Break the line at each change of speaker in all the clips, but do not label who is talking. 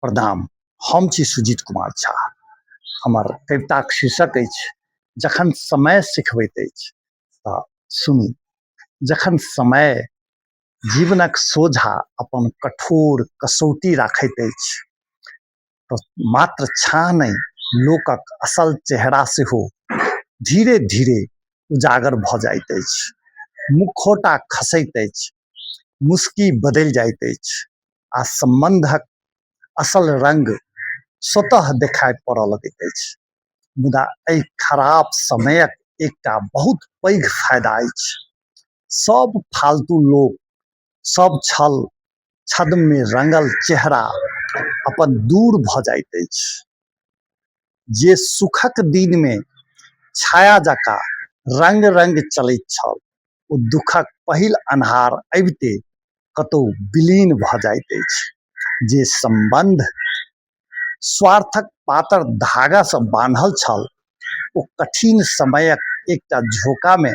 प्रणाम। हम छी सुजीत कुमार झा। हमर कविताक शीर्षक अछि जखन समय सिखबैत अछि। तऽ सुनू। जखन समय जीवनक सोझा अपन कठोर कसौटी राखैत अछि तऽ मात्र छाँह नहि, लोकक असल चेहरा सेहो धीरे धीरे उजागर भऽ जाइत अछि। मुखौटा खसैत अछि, मुस्की बदलि जाइत अछि आ सम्बन्धक असल रंग स्वतः देखाय पड़ऽ लगैत अछि। मुदा एहि खराब समयक एकटा बहुत पैघ फायदा अछि। सब फालतू लोक, सब छल छद्ममे रंगल चेहरा अपन दूर भऽ जाइत अछि। जे सुखक दिनमे छाया जकाँ रंग रंग चलैत छल, ओ दुखक पहिल अन्हार अबिते कतहु विलीन भऽ जाइत अछि। जे सम्बन्ध स्वार्थक पातर धागासँ बान्हल छल, ओ कठिन समयक एकटा झोंकामे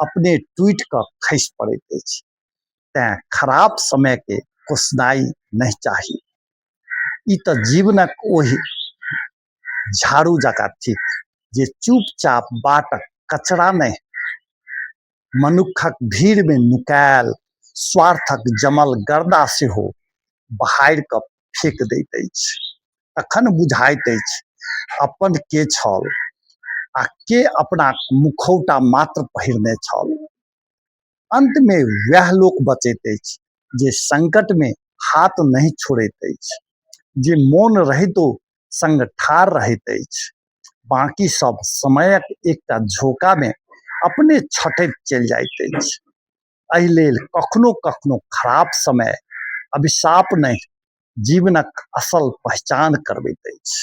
अपने टूटि कऽ खसि पड़ैत अछि। तेँ खराब समयकेँ कोसनाइ नहि चाही। ई तऽ जीवनक ओहि झाड़ू जकाँ थिक जे चुपचाप बाटक कचरा नहि, मनुक्खक भीड़मे नुकायल स्वार्थक जमल गर्दा सेहो बहारि कऽ फेक दैत अछि। तखन बुझाइत अछि अपन के छल आ के अपना मुखौटा मात्र पहिरने छल। अन्तमे वएह लोक बचैत अछि जे संकटमे हाथ नहि छोड़ैत अछि, जे मौन रहितो संग ठाढ़ रहैत अछि। बाँकी सब समयक एकटा झोंकामे अपने छँटैत चलि जाइत अछि। एहि लेल कखनो-कखनो खराब समय अभिशाप नहि, जीवनक असल पहचान करबैत अछि।